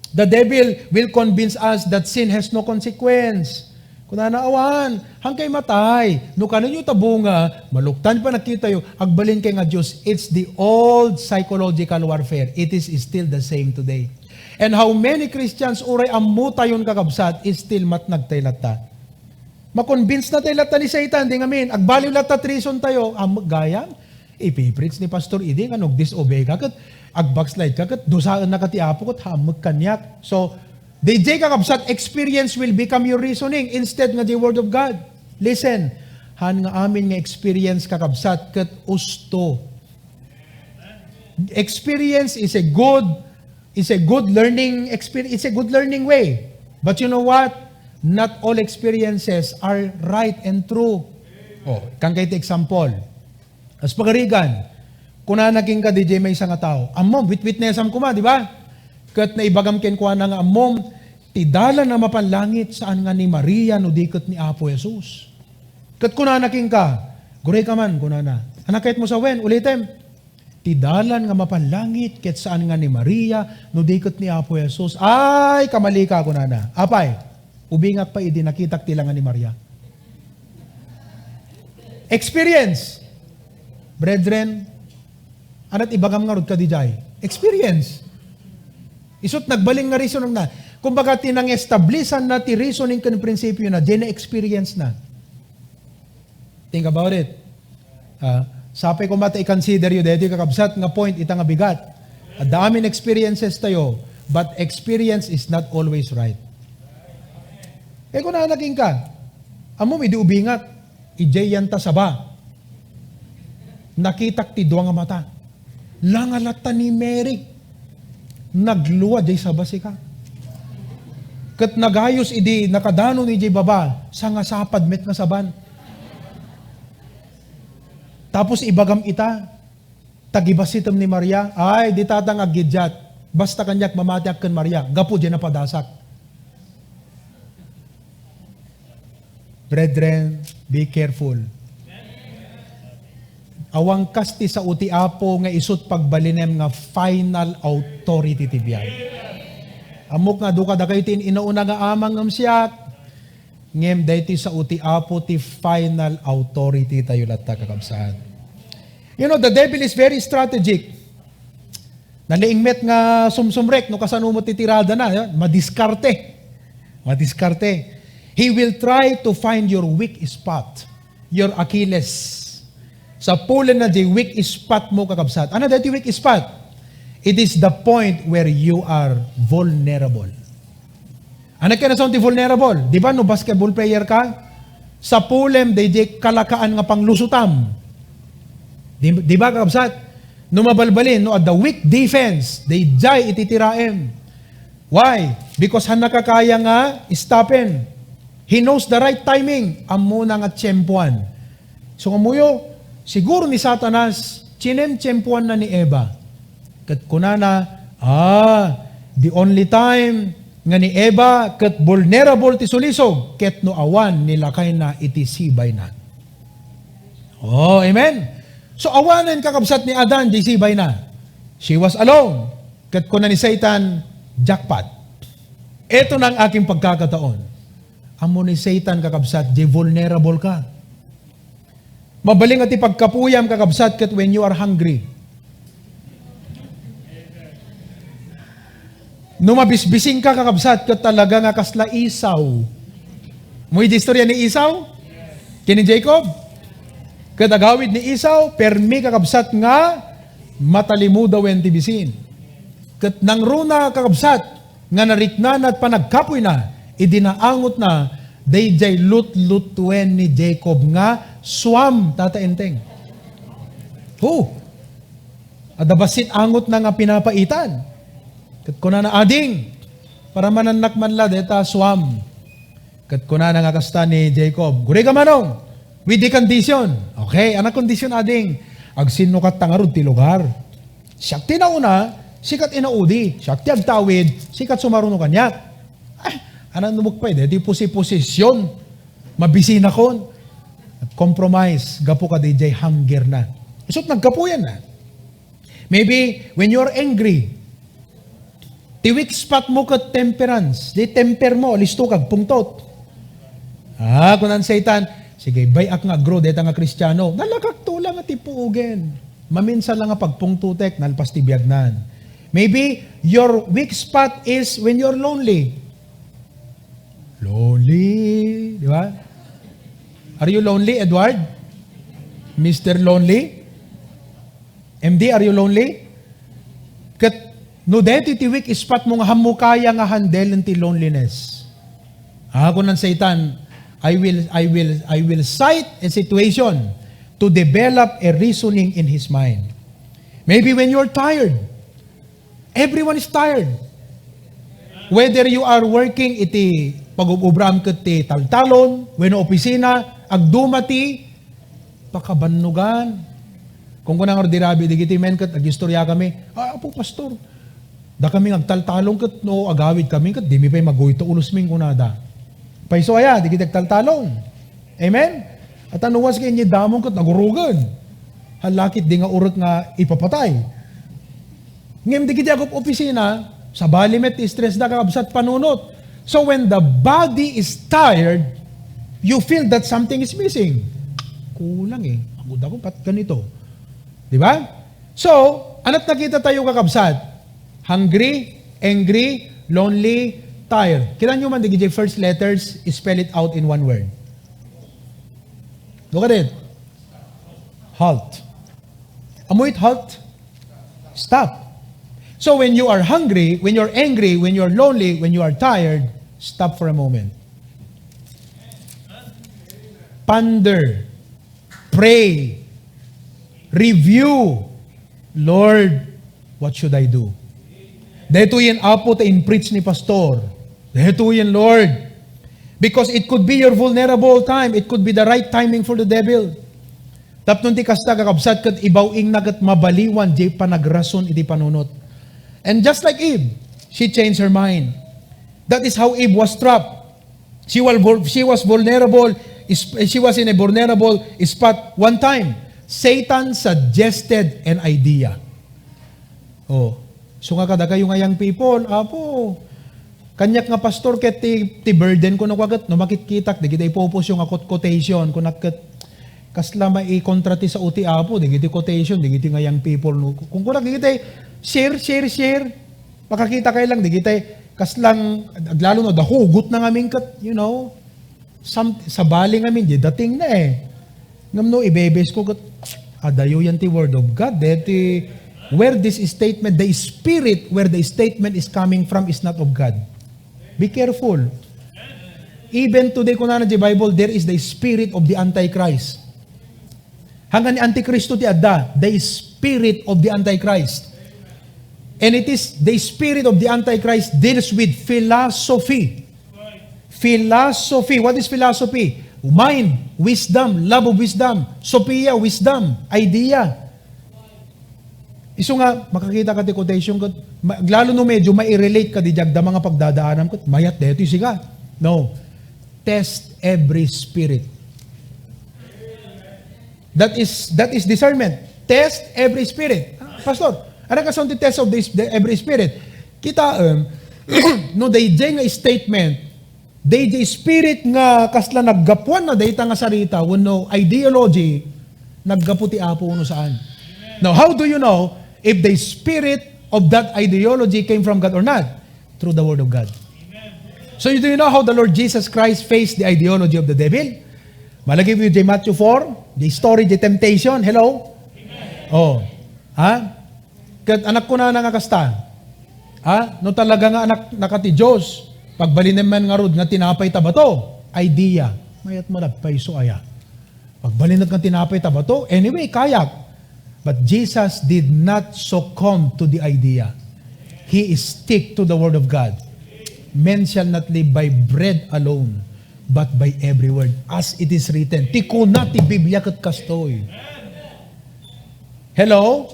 the devil will convince us that sin has no consequence. Kunana, "Awan, hangkay matay. No kanenyo ta bunga, maluktan pa nakitayo, agbalin kay nga Dios." It's the old psychological warfare. It is still the same today. And how many Christians, uray ammo tayon kakabsat, is still matnag tay latta. Makonbinse na tay latta ni Satan, di ngamin, agbaliw latta ti reason tayo, ammok gayam, ipipreach ni Pastor Idi, nga no agdisobey ka, ket agbackslide ka, ket dusaen na ka ti Apo, ket hammok kaniak. So, D J kakabsat, experience will become your reasoning instead nga the Word of God. Listen, han nga amin nga experience kakabsat, ket usto. Experience is a good, is a good learning experience. It's a good learning way. But you know what? Not all experiences are right and true. Oh, kan kay example. As pagarigan, kunana kenka D J may isa nga tao, "Ammom, wit-witnessam koma, di ba? Ket naibagam kenkuana nga ammom, ti dalan nga mapanlangit saan nga ni Maria no di ket ni Apo Jesus." Ket kunana kenka, "Gurayka man," kunana. "Anak, kayatmo sawen, ulitem." Ti dalan nga mapanlangit ket saan nga ni Maria, no di ket ni Apo Jesus. Ay, kamalika, kunana. Apay, ubingak pay idi nakitak ti langa ni Maria. Experience. Brethren, anat ibagam ngarud kadi jay? Experience. Isut nagbalin nga reasoning na. Kumbaga, ti nang-establisan na ti reasoning ken prinsipyo na, jay na experience na. Think about it. Ah, sapay koma ta i-consider yo daytoy kakabsat nga point ita nga bigat. Adda amin experiences tayo, but experience is not always right. Eh, kunana kenka, ammom idi ubingak, idiay yanta saba. Nakitak ti dua nga mata. Langa latta ni Mary. Naglua jay saba sika. Ket nagayos idi nakadano ni jay baba, sangasapad met nga saban. Tapos ibagam ita, "Tagibassitem ni Maria." Ay, di tatang aggidiat. Basta kaniak mamatiak ken Maria, gapu jay napadasak. Brethren, be careful. Awan kas ti sao ti Apo nga isut pagbalinem nga final authority ti biag. Ammok nga adu kadakayo ti in-inauna nga amang ngem siak, ngem daytoy sao ti Apo ti final authority tayo latta, kakabsat. You know, the devil is very strategic. Naliing met nga sumsumrek no kasano met ti tirada na, eh, madiskarte. Madiskarte. He will try to find your weak spot, your Achilles. Sapulem na di weak spot mo, kakabsat. Ano dati weak spot? It is the point where you are vulnerable. Ano kaya na ti vulnerable? Di ba no basketball player ka? Sapulem, daydi kalakaan nga panglusutam. Di, di ba, kakabsat? No mabalbalin, no adda weak defense, daydiay iti tiraem. Why? Because han nakakaya nga stoppen. He knows the right timing. Ammo na nga tiyempoan. So, kamuyo, siguro ni Satanas, tiyemtiyempoan na ni Eva. Ket kunana, "Ah, the only time nga ni Eva ket vulnerable ti sulisog ket no awan ni lakayna iti sibayna." Oh, amen? So, awanen kakabsat ni Adan di sibayna. She was alone. Ket kuna ni Satan, "Jackpot. Eto na ang aking pagkakataon." Ammo ni Satan, kakabsat, di vulnerable ka. Mabalin nga ti pagkapuyam, kakabsat, ket when you are hungry. No mabisbising ka, kakabsat, ket talaga nga kasla Esau. Mo iti istorya ni Esau? Ken ni Jacob? Ket agawid ni Esau, permi, kakabsat, nga matalimudawen ti bisin. Ket nangruna, kakabsat, nga nariknana ti panagkapuyna, idi naangotna, daydiay lutlutuen ni Jacob nga suam, Tata Enteng. Hu! Adda bassit angotna nga pinapaitan. Ket kunana, "Ading, paramanannak man la deta suam." Ket kunana nga kasta ni Jacob, "Gurika manong, with the condition." "Okay, ano condition, ading?" "Agsinnukatta ngarud ti lugar. Siak ti nauna, sika ti naudi. Siak ti agtawid, sika ti sumaruno kaniak." Ay, anak, numukpay, deti pusi-posisyon. Mabisinakon. Compromise, gapu kadi jay hunger na. Isut naggapuyan na. Maybe, when you're angry, ti weak spot mo ket temperance. Di temper mo, listo kag pungtot. Ah, kunan Satan, "Sige, bay-ak nga agro deta nga Kristiano. Nalakak to lang nga ti puogen. Maminsan lang nga pagpungtotek, nalpas ti biagnan." Maybe, your weak spot is when you're lonely. Lonely, di ba? Are you lonely, Edward? Mister Lonely? M D, are you lonely? Ket no deti ti weak spot mo nga hammo kaya nga handle ti loneliness. Ah, kunan Satan, "I will, I will, I will cite a situation to develop a reasoning in his mind." Maybe when you're tired, everyone is tired. Whether you are working iti pagub-ubram ket ti taltalon, wenno opisina, agduma ti pakabannogan. Kung kunana ngarud di rabii, digiti men ket agistorya kami, "Ah, Apo Pastor, dakami nga agtaltalon ket no agawid kami ket dimi pay maguyto ulos min," kunada. Payso aya, digiti agtaltalon. Amen? At anuas kay inyidamon ket nagurugen. Halakit di nga urek nga ipapatay. Ngem digiti agop-opisina, sabali met ti stress da, kakabsat, panunot. So when the body is tired, you feel that something is missing. Kulang eh. Agud ako, pat ganito. Di ba? So, ana't nakita tayo, kakabsat? Hungry, angry, lonely, tired. Kita nyo man, digiti first letters, spell it out in one word. Look at it. Halt. Amoy it, halt? Stop. So when you are hungry, when you're angry, when you're lonely, when you are tired, stop for a moment. Ponder. Pray. Review. "Lord, what should I do?" Daytoyen, Apo, ti in-preach ni Pastor. Daytoyen, Lord. Because it could be your vulnerable time. It could be the right timing for the devil. Tapno ti kasta, kakabsat, ket ibaw-ingna ket mabaliwan jay panagrason iti panunot. And just like Eve, she changed her mind. That is how Eve was trapped. She was vul-, she was vulnerable, is-, she was in a vulnerable spot one time. Satan suggested an idea. Oh. So nga kadakayo nga young people, Apo, kaniak nga pastor ket ti, ti burden ko no kaget, no makitkitak, digiti ipupusyo nga quote-, quotation, kunak ket, kasla maikontra ti sao ti Apo, digiti quotation, digiti nga young people, no? Kung kunak, digiti, share, share, share. Makakita kayo lang, digiti, kaslang, aglalo no, dahugot na ngamin ket, you know, Sam-, sabali ngamin, di dating na eh. Ngem no, ibebes ko ket, adayo yan ti Word of God. Deti, where this statement, the spirit where the statement is coming from is not of God. Be careful. Even today, kunana di Bible, there is the spirit of the Antichrist. Hanggan ni Antikristo ti adda, the spirit of the Antichrist. And it is, the spirit of the Antichrist deals with philosophy. Philosophy. What is philosophy? Mind, wisdom, love of wisdom, sophia, wisdom, idea. Isu nga, makakita ka ti quotation ket, ma-, lalo no medyo mai-relate ka di diagda mga pagdadaanam ket, mayat daytoy sika. No. Test every spirit. That is, that is discernment. Test every spirit. Ah, Pastor, ano kason ti test of this, the, every spirit? Kita, em, no, dayjay nga statement, dayjay spirit nga kasla naggapuan na dayta nga sarita, wenno ideology, naggapu ti Apo wenno saan. Now, how do you know if the spirit of that ideology came from God or not? Through the Word of God. So, do you know how the Lord Jesus Christ faced the ideology of the devil? Malagip yu di Matthew four, the story, the temptation. Hello? Oh. Ha? Ket anak ko na nga kasta. Ha? No talaga nga anak na ka ti Dios, pagbalinem man ngarud nga tinapay ta bato. Idea. Mayat malagpay so aya. Pagbalinat nga tinapay ta bato. Anyway, kayak. But Jesus did not succumb to the idea. He stick to the word of God. "Man shall not live by bread alone, but by every word, as it is written." Ti kuna ti Biblia ket kastoy. Hello?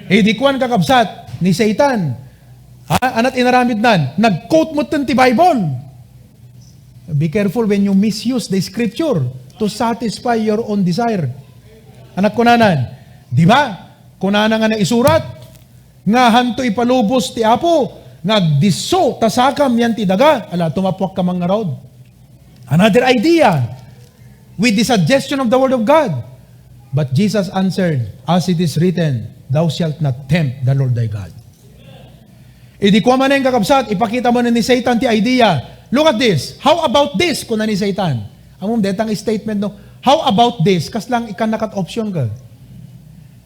Idi kuan, kakabsat, ni Satan, ha? Ana't inaramidnan? Nag-quote metten ti Bible. Be careful when you misuse the scripture to satisfy your own desire. Ana't kunanan, di ba? Kunana nga naisurat, nga, "Hanto ipalubos ti Apo, nga agdisso ta sakam yan ti daga." Ala, tumappuak ka man ngarud. Another idea with the suggestion of the Word of God. But Jesus answered, "As it is written, 'Thou shalt not tempt the Lord thy God.'" Idi kua manen, kakabsat, ipakita manen ni Satan ti idea. "Look at this. How about this?" kuna ni Satan. Ammom, detang statement, no? "How about this?" Kas lang, ikkan nakat option ka.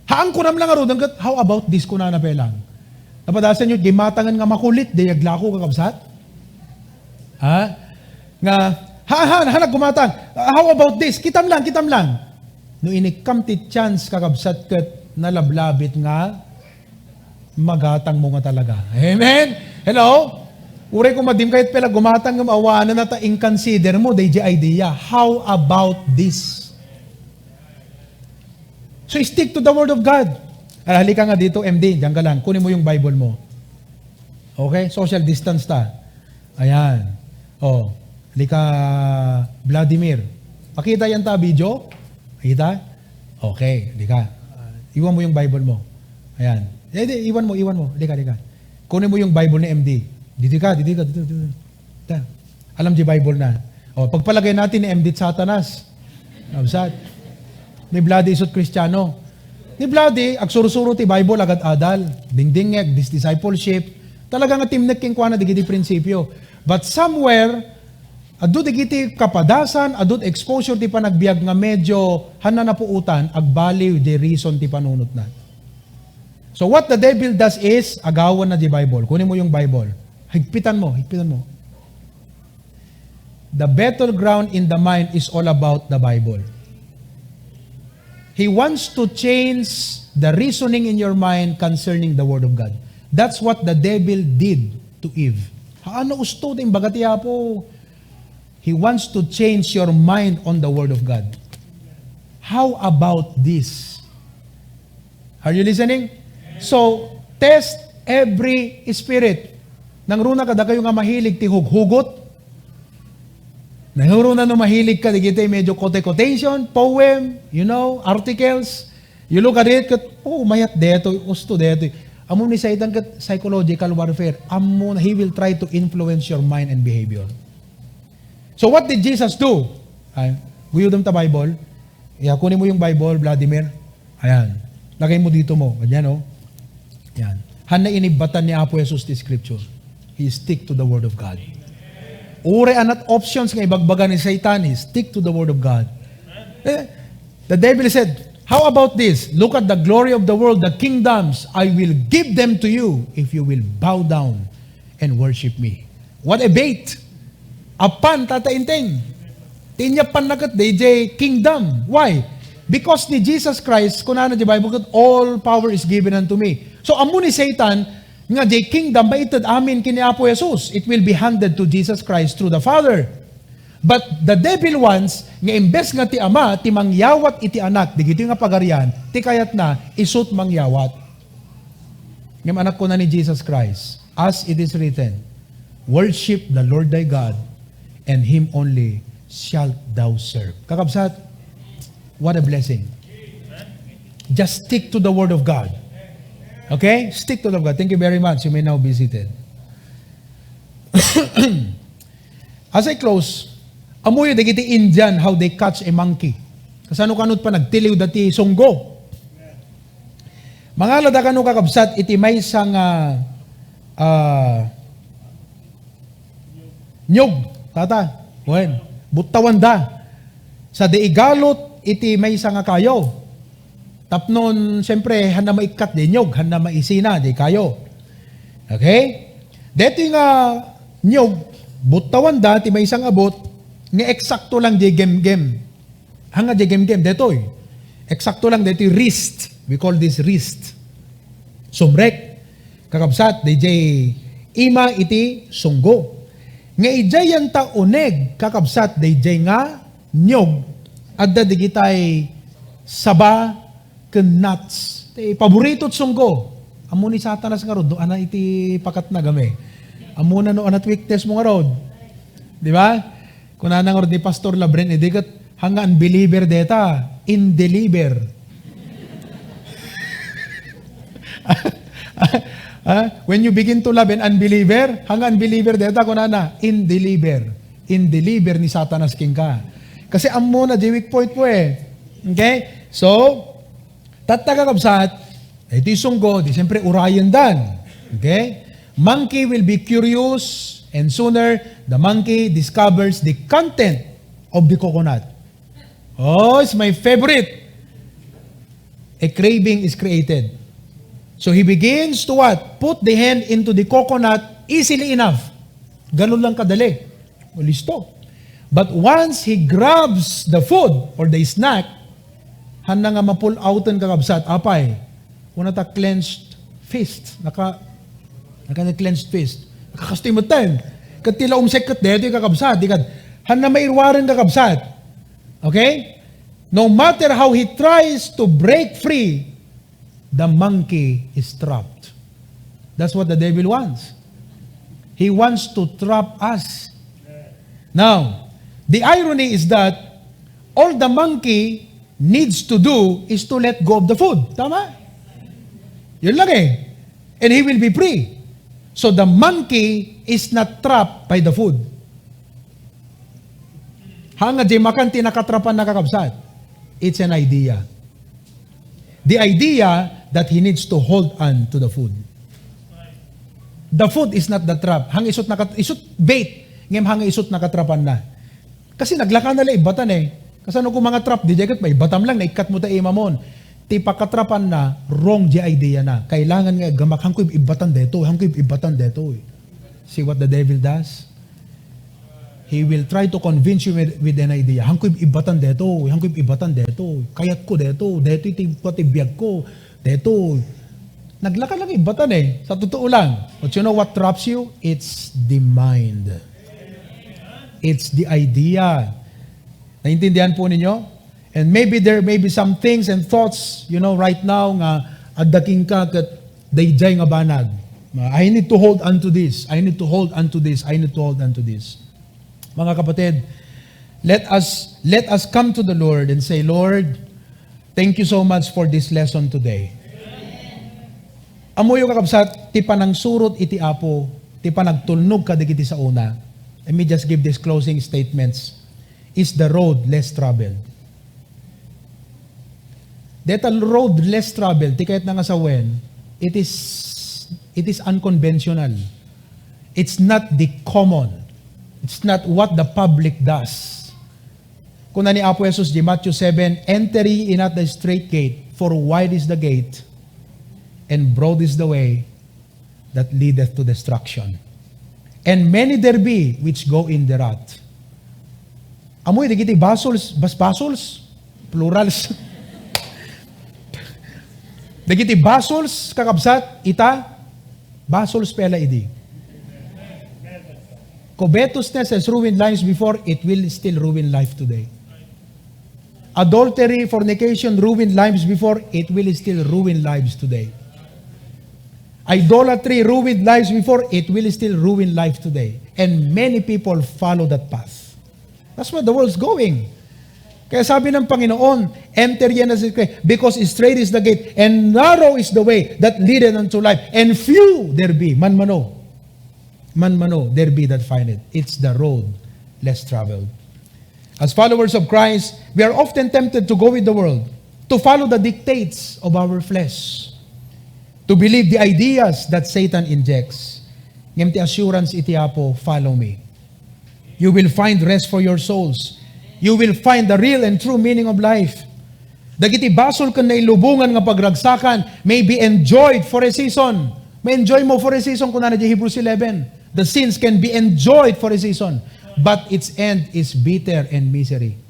Haan, kunam lang ngaruden ket, "How about this?" kunana pay lang. Napadasan yo, gimatangan nga makulit, di aglako, kakabsat? Ha? Nga, ha, ha, ha, naggumatang. "Ah, how about this? Kitam lang, kitam lang." No inikkam ti chance, kakabsat, ket nalablabit nga magatang mo nga talaga. Amen? Hello? Uray ko madim kayat pela gumatang nga maawanan na ta inconsider mo, day di idea. "How about this?" So stick to the word of God. Ala, halika nga dito, M D, diyan ka lang. Kunin mo yung Bible mo. Okay? Social distance ta. Ayan. Oh, halika, Vladimir. Pakita yan ta, video? Kita? Okay, halika. Ah, iwan mo yung Bible mo. Ayan. Eh, di, iwan mo, iwan mo. Halika, halika. Kunin mo yung Bible ni M D. Dito ka, dito ka, dito, dito. Ta. Alam di Bible na. O, pagpalagay natin ni M D Satanas. Kabsat. Ni Vladi isut Kristiano. Ni Vladi, agsursuro ti Bible agad-adal. Dingdingngeg, dis-, discipleship. Talaga nga timnek kenkuana dagiti prinsipyo. But somewhere, adu dagiti kapadasan, adu exposure ti panagbiag nga medyo hanna napuotan, agbaliw di reason ti panunotna. So what the devil does is, agawan na di Bible. Kunin mo yung Bible. Higpitan mo, higpitan mo. The battleground in the mind is all about the Bible. He wants to change the reasoning in your mind concerning the Word of God. That's what the devil did to Eve. Haan, usto ti imbaga ti Apo. He wants to change your mind on the Word of God. How about this? Are you listening? So, test every spirit. Nangruna kadakayo nga mahilig ti hughugot? Nangruna no mahilig ka dagiti medyo quote-quotation, poem, you know, articles? You look at it, ket, "Oh, mayat detoy, usto detoy." Ammo ni Satan ket psychological warfare. Ammo, he will try to influence your mind and behavior. So what did Jesus do? Ay, guyodem ta Bible. Ya, kunin mo yung Bible, Vladimir. Ayan. Lagay mo dito mo. Ganyan, oh. Yan. Hanna inibbatan ni Apo Jesus ti scripture. He stick to the word of God. Uray anat options nga ibagbaga ni Satan, he stick to the word of God. Eh, the devil said, "How about this? Look at the glory of the world, the kingdoms. I will give them to you if you will bow down and worship me." What a bait! Apan, tata, inteng. Ti inyapan na ket dayjay kingdom. Why? Because ni Jesus Christ, kunana di Bible ket, "All power is given unto me." So, ammo ni Satan nga jay kingdom maited amin ken ni Apo Jesus. It will be handed to Jesus Christ through the Father. But the devil wants nga imbes nga ti Ama ti mangyawat iti Anak, digitoy nga pagarian, ti kayatna, isut mangyawat. Ngem anak, kuna ni Jesus Christ, "As it is written, 'Worship the Lord thy God, and him only shalt thou serve.'" Kakabsat, what a blessing. Just stick to the word of God. Okay? Stick to the word of God. Thank you very much. You may now be seated. As I close, ammoyo dagiti Indian, how they catch a monkey. Kasano kanot pa nagtiliw dati sunggo. Mangalada kano, kakabsat, iti maysa nga, ah, nyog, tata. Wen, buttawanda. Sa di igalut iti maysa nga kayo. Tapnon, siyempre, hanna maikkat di nyog, hanna maisina di kayo. Okay? Detoy nga nyog, buttawanda ti maysa nga but, nga eksakto lang di gemgem. Haan nga di gemgem, detoy. Eksakto lang detoy wrist. We call this wrist. Sumrek, kakabsat, dayjay ima iti sunggo. Nga idiay yanta uneg, kakabsat, dayjay nga niyog, adda digitay saba ken nuts. Ti paborito ti sunggo. Ammo ni Satanas ngarud, no, ana iti pakatna game. Ammo na no, anat weakness mo ngarud. Di ba? Kunana ngarud ni Pastor Labren, idi ket, "Hanga unbeliever deta, indeliver." Ah, when you begin to love an unbeliever, hanga unbeliever deta, kunana, "Indeliver." Indeliver ni Satanas kenka. Kasi ammo na di weak point mo eh. Okay? So, tatta kakabsat, iti sunggo, di siyempre urayendan. Okay? Monkey will be curious, and sooner the monkey discovers the content of the coconut. Oh, it's my favorite. A craving is created. So he begins to what? Put the hand into the coconut easily enough. Ganun lang kadali. O, listo. But once he grabs the food or the snack, hanna nga ma-pull outen, kakabsat, apay, kuna ta clenched fist. Naka, naka clenched fist. Nakakastoy mo tayo. Kat tila umsek kat dito yung kakabsat. Di kat, hanna mairuwaren, kakabsat. Okay? No matter how he tries to break free, the monkey is trapped. That's what the devil wants. He wants to trap us. Now, the irony is that all the monkey needs to do is to let go of the food. Tama? Yun lang eh. And he will be free. So the monkey is not trapped by the food. Hanga di makan ti nakatrapan na, kakabsat. It's an idea. The idea that he needs to hold on to the food. The food is not the trap. Hang isut nakat-, isut bait, ngem hang isut nakatrapan na. Kasi naglaka na la ibbatan eh. Kasano ko mga trap, di jay ket maibatam lang, naikkat mo ta imamon. Ti pakatrapan na, wrong di idea na. Kailangan nga aggamak, hangko ibbatan deto, hangko ibbatan deto. See what the devil does? He will try to convince you with, with an idea. Hangko ibbatan deto, hangko ibbatan deto. Kayat ko deto, deto iti, pati biag ko, deto. Naglaka lang ibbatan eh, sa totoo lang. But you know what traps you? It's the mind. It's the idea. Naintindihan po ninyo? And maybe there may be some things and thoughts, you know, right now nga adda kenka ket dayjay nga banag. I need to hold on to this. I need to hold on to this. I need to hold on to this. Mga kapatid, let us, let us come to the Lord and say, "Lord, thank you so much for this lesson today." Ammoyo, kakabsat, ti panangsurot iti Apo, ti panagtulnog kadagiti saona. Let me just give these closing statements. Is the road less traveled. Deta road less traveled, ti kayatna nga sawen, it is, it is unconventional. It's not the common. It's not what the public does. Kuna ni Apo Jesus di Matthew seven, "Enter ye in at the straight gate, for wide is the gate, and broad is the way that leadeth to destruction. And many there be which go in thereat." Amoy, dagiti basols, bas-, basols, plurals. Dagiti basols, kakabsat, ita, basols pay la idi. Covetousness has ruined lives before, it will still ruin life today. Adultery, fornication ruined lives before, it will still ruin lives today. Idolatry ruined lives before, it will still ruin life today. And many people follow that path. That's where the world's going. Kaya sabi ng Panginoon, "Enter ye in at the straight, because straight is the gate, and narrow is the way that leadeth unto life, and few there be," manmano, manmano, "there be that find it." It's the road less traveled. As followers of Christ, we are often tempted to go with the world, to follow the dictates of our flesh, to believe the ideas that Satan injects. Ngem ti assurance iti Apo, "Follow me. You will find rest for your souls. You will find the real and true meaning of life." Dagiti basol ken nailubongan nga pagragsakan may be enjoyed for a season. Ma-enjoy mo for a season, kunana di Hebrews eleven. The sins can be enjoyed for a season, but its end is bitter and misery.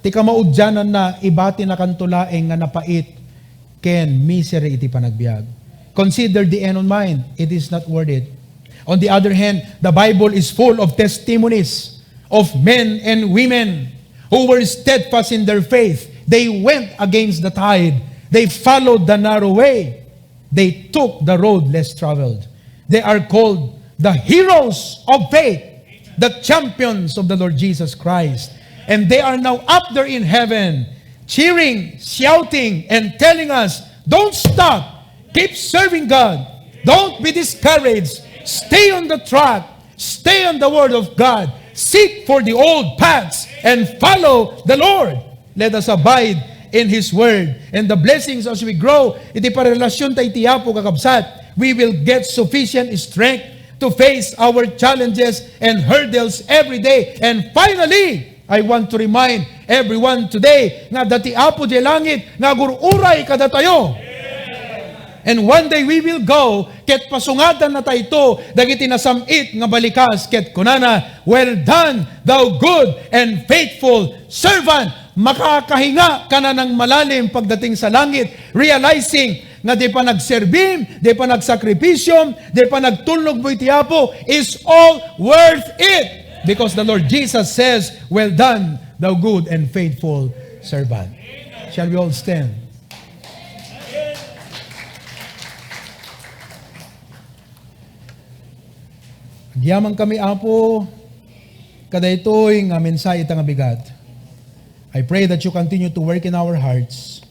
Ti kamaudiananna, ibati na kanto laeng nga napait ken misery iti panagbiag. Consider the end on mind. It is not worth it. On the other hand, the Bible is full of testimonies of men and women who were steadfast in their faith. They went against the tide. They followed the narrow way. They took the road less traveled. They are called the heroes of faith, the champions of the Lord Jesus Christ. And they are now up there in heaven, cheering, shouting, and telling us, "Don't stop. Keep serving God. Don't be discouraged. Stay on the track. Stay on the word of God. Seek for the old paths and follow the Lord." Let us abide in His Word. And the blessings as we grow, iti parelasyonta iti Apo, kakabsat, we will get sufficient strength to face our challenges and hurdles every day. And finally, I want to remind everyone today nga adda ti Apo diay langit nga agur-uray kadatayo. And one day we will go, ket pasungatannatayto dagiti nasam-it nga balikas, ket kunana, "Well done, thou good and faithful servant." Makakahinga ka na ng malalim pagdating sa langit, realizing nga di panagserbim, di panagsakripisyom, di panagtulnog mo iti Apo is all worth it. Because the Lord Jesus says, "Well done, thou good and faithful servant." Shall we all stand? Agyaman kami, Apo, kadaytoy nga mensahe ta nga bigat. I pray that you continue to work in our hearts.